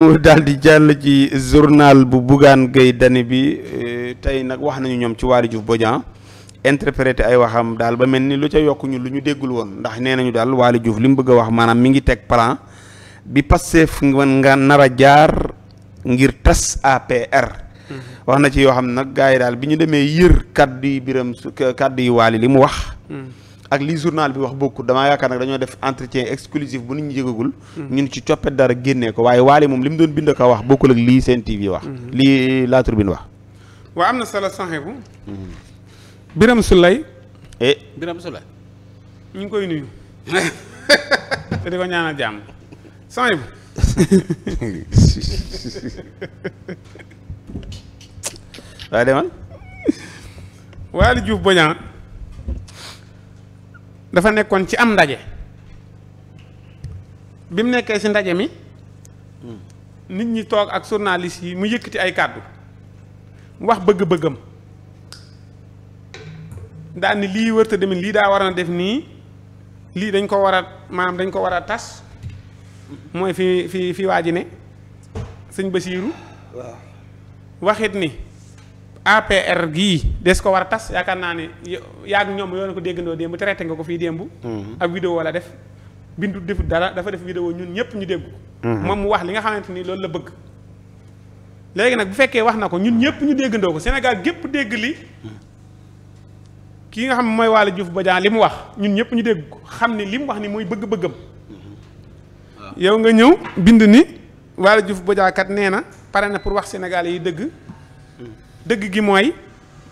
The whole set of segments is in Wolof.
daal di jàll ci journal bu Bougane Gueye Dany bi tey nag wax nañu ñoom ci Waly Diouf Bodian interprété ay waxam daal ba mel ni lu ca yokk ñu lu ñu déggul woon ndax nee nañu daal Waly Diouf li mu bëgg a wax maanaam mi ngi teg plan bi Pastef nga nar a jaar ngir tas APR. wax na ci yoo xam ne nag gars yi daal bi ñu demee yër kaddu yi biram kaddu yi Waly li mu wax. ak li journal bi wax bokkul damaa yaakaar nag dañoo def entretien exclusif bu nit ñi yëgagul. ñun ci coppet dara génnee ko waaye Waly moom li mu doon bind ko wax bokkul ak lii Sen TV wax. lii La Tribune wax. waa am na solo sanxe bu Birame Souleye. Birame Souleye. ñu ngi koy nuyu. te di ko ñaanal jàmm. sanxe bu. waaye demal. Waly Diouf Bodian dafa nekkoon ci am ndaje bi mu nekkee ci ndaje mi nit ñi toog ak journaliste yi mu yëkkati ay kàddu mu wax bëgg-bëggam daal ni lii wërta demin lii daa war a def nii lii dañ ko war a maanaam dañ ko war a tas mooy fi waa ji ne sëñ Basiiru waaw waxit ni APR gii des ko war a tas yaakaar naa ne yaag ñoom yoo na ko déggandoo démb traité nga ko fii démb ab vidéo la def bindu defut dara dafa def vidéo ñun ñëpp ñu dégg moom mu wax li nga xamante ni loolu la bëgg léegi nag bu fekkee wax na ko ñun ñëpp ñu déggandoo ko Sénégal gépp dégg li kii nga xam ne mooy Waly Diouf Bodian li mu wax ñun ñëpp ñu dégg ko xam ne li mu wax ni mooy bëgg-bëggam yow nga ñëw bind ni Waly Diouf Bodian kat nee na pare na pour wax Sénégal yi dëgg gi mooy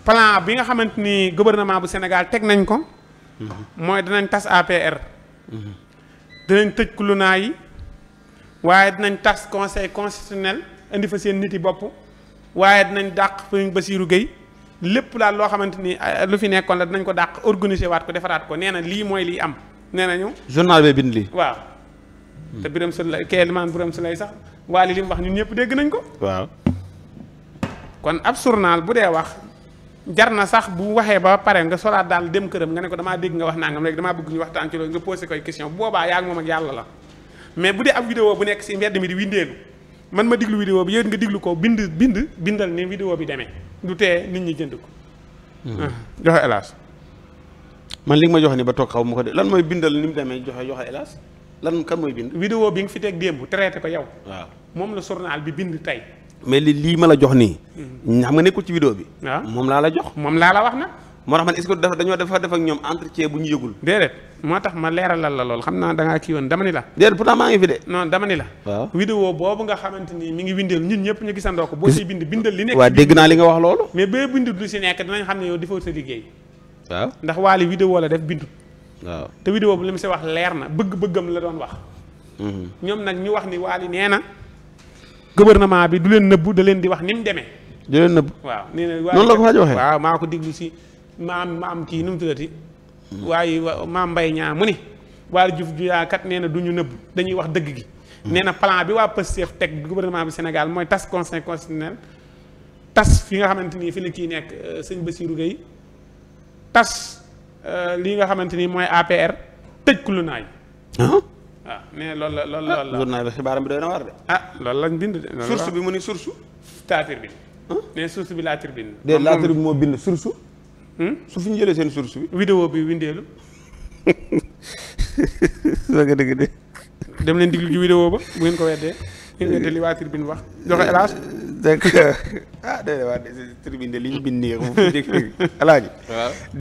plan bi nga xamante ni gouvernement bu Sénégal teg nañ ko mooy dinañ tas APR dinañ tëj kulunaa yi waaye dinañ tas conseil constitutionnel indi fa seen nit yi bopp waaye dinañ dàq Serigne Bassirou Gueye lépp daal loo xamante ni lu fi nekkoon la dinañ ko dàq organiser waat ko defaraat ko nee na lii mooy lii am nee nañu journal bi bind lii waaw te Birame Souleye Birame Souleye sax Waly li mu wax ñun ñëpp dégg nañ ko waaw kon ab journal bu dee wax jar na sax bu waxee ba pare nga solaat daal dem këram nga ne ko damaa dégg nga wax nangam léegi damaa bëgg ñu waxtaan ci loolu nga posé koy question bu boobaa yaa ngi moom ak yàlla la mais bu dee ab vidéo bu nekk si mbedd mi di windeelu man ma diglu vidéo bi yow nga diglu ko bindal ni vidéo bi demee du tee nit ñi jënd ko joxe hélas man li nga ma joxe ni ba toog xaw ma ko de lan mooy bindal ni mu demee joxe hélas lan kan mooy bind vidéo bi nga fi teg démb traité ko yow waaw moom la journal bi bind tey mais lii ma la jox nii. xam nga nekkul ci vidéo bi. waaw moom laa la jox. moom laa la wax na. moo tax man est-ce que dañoo def ak ñoom entretien bu ñu yëgul. déedéet moo tax ma leeralal la lool xam naa da ngaa kii woon dama ni la. déedéet pourtant maa ngi fi de. non dama ni la. waaw vidéo boobu nga xamante ni mi ngi windeel ñun ñëpp ñu gisandoo ko. boo siy bindal li nekk. waaw dégg naa li nga wax loolu. mais boo bindul lu si nekk dinañ xam ne yow defoo sa liggéey. waaw ndax Waly vidéo la def bindul. waaw te vidéo bi li mu si wax leer na bëgg-bëggam la doon wax. ñoom nag ñu wax ni Waly nee na gouvernement bi du leen nëbbu da leen di wax ni mu demee. du leen nëbbu. waaw nee na noonu la ko waxee. waaw maa ko diglu si maam kii nu mu tuddati. waaye maam Mbaye ñaa mu ni Waly Diouf kat nee na du ñu nëbbu dañuy wax dëgg gi. nee na plan bi waa Pastef teg gouvernement bi Sénégal mooy tas conseil constitutionnel tas fi nga xamante ni fi la kii nekk sëñ Bassirou Gueye tas li nga xamante ni mooy APR tëj ku lu naay. waaw mais loolu la journal bi xibaaram bi doy na war de. loolu lañ bind de. source bi mu ni source. La Tribune. mais source bi La Tribune. de La Tribune moo bind source. su fi ñu jëlee seen source bi. vidéo bi windeelu. soo ko dëgg de. dem leen diglu ci vidéo ba bu ngeen ko weddee. ngeen weddee li waa Tribune wax joxe hélas. d'accord day waa Tribune de li ñu bind nii alaaji. waaw.